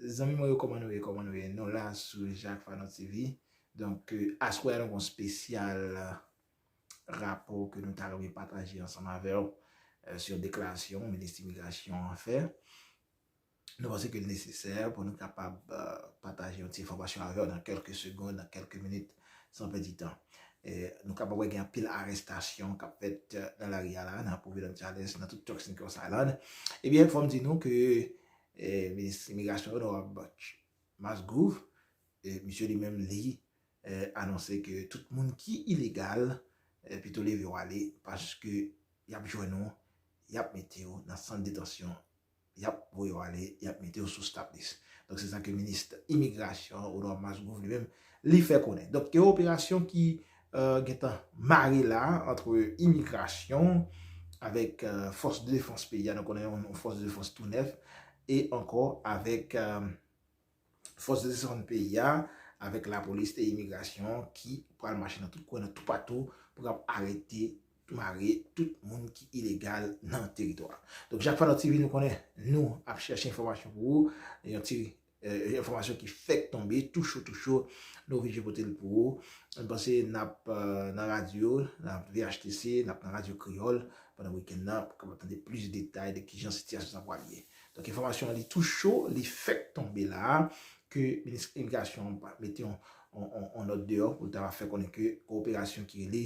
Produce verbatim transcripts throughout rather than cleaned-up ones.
Zanmi mwen yo, kòman nou ye, kòman nou ye? Nou la sou Jacques Fanon T V. Donk, euh, aswè a nou gon espesyal, euh, rapò ke nou ta renmen pataje ansanm avè w, euh, sou yon deklarasyon minis imigrasyon an fè. Nou panse ke l nesesè pou nou kapab, euh, pataje yon ti enfòmasyon avè w nan kèlke segonn, nan kèlke minit, san pèdi tan. E nou kapab wè gen anpil arestasyon k ap fèt, euh, nan lari a la, nan Providence Challenge, nan tout Turks and Caicos Island. Ebyen, fò m di nou ke, euh, minis imigrasyon, onorab Musgrove, euh, misye li menm li, euh, anonse ke tout moun ki ilegal, euh, pito leve w ale, paske y ap jwenn ou, y ap mete w nan sant detansyon, y ap voye w ale, y ap mete w sou stop list. Donk, se sa ke minis imigrasyon, onorab Musgrove li menm, li fè konnen. Donk, gen yon operasyon ki, euh, gentan mare la, ant imigrasyon avèk, euh, fòs de defans peyi a, nou konnen yon, yon fòs de defans tou nèf, e ankò avèk, euh, fòs de defans peyi a, avèk lapolis e imigrasyon ki pral mache nan tout kwen, nan toupatou, pou k ap arete, mare tout moun ki ilegal nan teritwa a. Donk, Jacques Fanon T V, nou konnen nou ap chèche enfòmasyon pou ou, yon ti, euh, enfòmasyon ki fèk tonbe, tou cho, tou cho, nou oblije pote l pou ou. M panse n ap, euh, nan radyo, n ap V H T C, n ap nan radyo kreyòl pandan wikenn nan, pou kapab tande plis detay de kijan sitiyasyon sa pral ye. Donk, enfòmasyon an li tou cho, li fèk tonbe la, ke minis imigrasyon an mete yon, yon, yon, yon nòt deyò pou l ta fè konnen ke gen operasyon ki rele,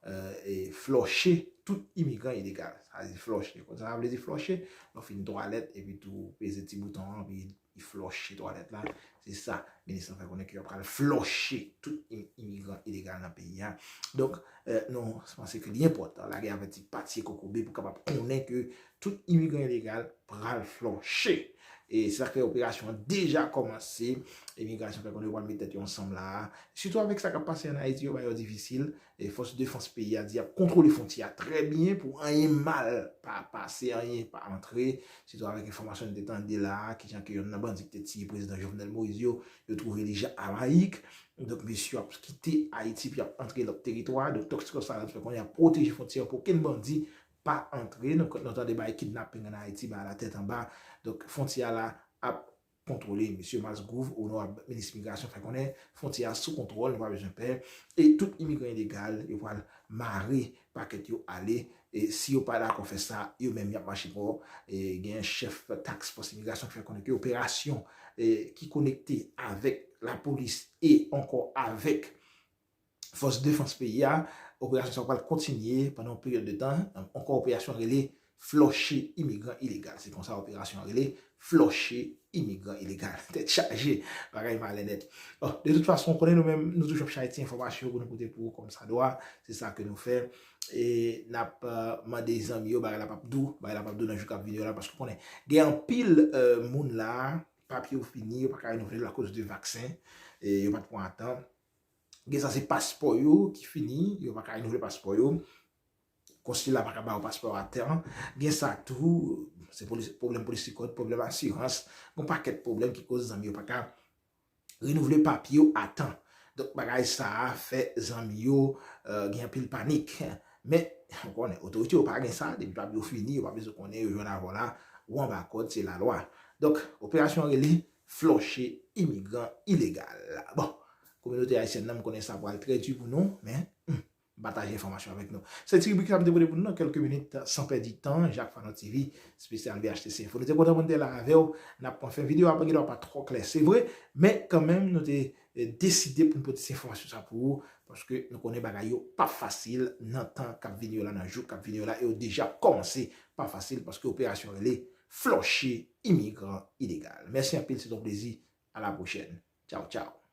euh, e flòche tout imigran ilegal. Sa vle di flòche. Sa vle di flòche, lè w fin twalèt, epi tou peze ti bouton an, epi li flòche twalèt la. Se sa, minis lan fè konnen ke yo pral flòche tout im-, imigran ilegal nan peyi a. Donk, euh, nou panse ke li enpòtan lage avèti patye kokobe pou kapab konnen ke tout imigran ilegal pral flòche. E se sa k fè operasyon an deja kòmanse. Imigrasyon fè konnen yo pral met tèt yo ansanm la a. Sitou avèk sa k ap pase ann Ayiti, yo ba yo difisil. E fòs de defans peyi a di y ap kontwole fwontyè a trè byen pou anyen mal pa pase, anyen pa antre. Sitou avèk enfòmasyon nou te tande la a, kijan ke yonn nan bandi ki te tiye prezidan Jovenel Moïse yo, yo twouve li Jamayik. Donk, mesye yo ap kite Ayiti pou y ap antre lòt teritwa. Donk, Turks and Caicos Island fè konnen y ap pwoteje fwontyè an pou okenn bandi pa antre. Nou, nou tande bagay kidnaping ann Ayiti, bagay la tèt anba. Donk, fwontyè a la ap kontwole. Mesye Musgrove, onorab minis imigrasyon, fè konnen fwontyè a sou kontwòl, nou pa bezwen pè. E tout imigran ilegal, yo pral mare pakèt yo ale. E si yo pa dakò fè sa, yo menm y ap mache fò. E gen chèf task fòs imigrasyon ki fè konnen ke operasyon, e, ki konekte avèk lapolis e ankò avèk fòs defans peyi a, operasyon sa a pral kontinye pandan yon peryòd de tan. Ankò, operasyon an rele flòche imigran ilegal. Se konsa operasyon an rele, flòche imigran ilegal. Tèt chaje, bagay malè nèt. Bon, de tout fason, konnen nou menm, nou toujou ap chache ti enfòmasyon pou nou pote pou ou kòmsadwa. Se sa ke nou fè. E n ap, euh, mande zanmi yo, bagay la p ap dou, bagay la p ap dou nan jou k ap vini yo la, paske konnen gen anpil, euh, moun la, papye yo fini, yo pa ka renouvle l akoz de vaksen, e yo pa t pran atan. Gen sa se paspò yo ki fini, yo pa ka renouvle paspò yo. Konsila pa ka ba yo paspò a tan. Gen sa tou, se poli-, pwoblèm polis rikòd, pwoblèm asirans, gon pakèt pwoblèm ki koz zanmi yo pa ka renouvle papye yo a tan. Donk, bagay sa a fè zanmi yo, euh, gen anpil panik. Men, ou konnen, otorite yo pa gen sa, depi papye yo fini, yo pa bezwen konnen, yo jwenn avè w la, ou anba kòd, se lalwa. Donk, operasyon an rele flòche imigran ilegal. Bon, kominote ayisyèn nan, m konnen sa pral trè di pou nou, men, hmm, pataje enfòmasyon avèk nou. Se ti ribrik sa m te pote pou nou nan kèlke minit, san pèdi tan, Jacques Fanon T V, espesyal V H T C Info. Nou te kontan pou n te la avè w. N ap pran fen videyo a, gen dwa pa twò klè, se vre, men kanmenm, nou te, eh, deside pou n pote ti enfòmasyon sa pou ou, paske nou konnen bagay yo p ap fasil nan tan k ap vini yo la, nan jou k ap vini yo la, e yo deja kòmanse pa fasil, paske operasyon rele flòche imigran ilegal. Mèsi anpil, se yon plezi. A la pwochèn. Tchaw, tchaw.